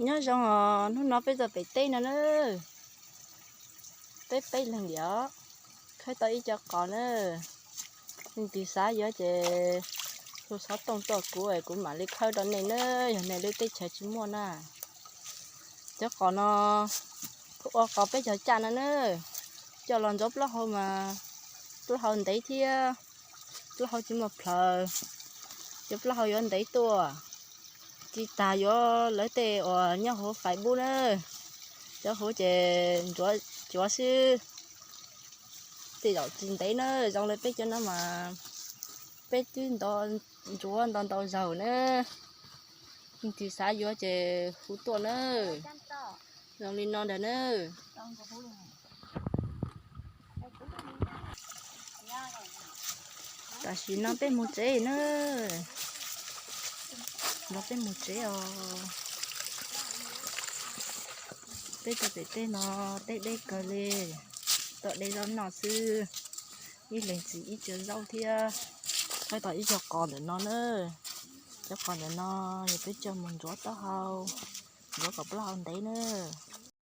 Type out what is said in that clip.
Nyob zoo os, hnub no peb txog pem teb no na. Peb peb leeg liam, khawb tau ib co qos na. Leej twg xav yuav ces hu xov tooj tuaj kuv es kuv mam li khawb rau nej na, yog nej lub teb chaws tsis muaj na. Cov qos no kuv ua qos peb cog caj no na, coj los ntxuav plaub hau mas plaub hau ntev thiab, plaub hau tsis muaj plhaws, cov plaub hau yuav ntev tuaj. Tsis tas yuav lawv tej uas nyob hauv Facebook na, cov hauv ces ntxuav cuav xwb, tej zaum tsis ntev na. Zoo li peb cov no mas peb twb ntxuav ntau ntau zaug na. Leej twg xav yuav ces hu tuaj na. Zoo li no ntag na. Tam sim no peb mus tsev na, los peb mus tsev os. Peb txog pem teb no, teb deb kawg li, tom de zaub noj xwb. Ib leeg txiv ib co zaub thiab, khawb tau ib co qos ntawm no na. Cov qos ntawm no yog peb coj mus ntxuav taub hau, ntxuav kom plaub hau ntev na.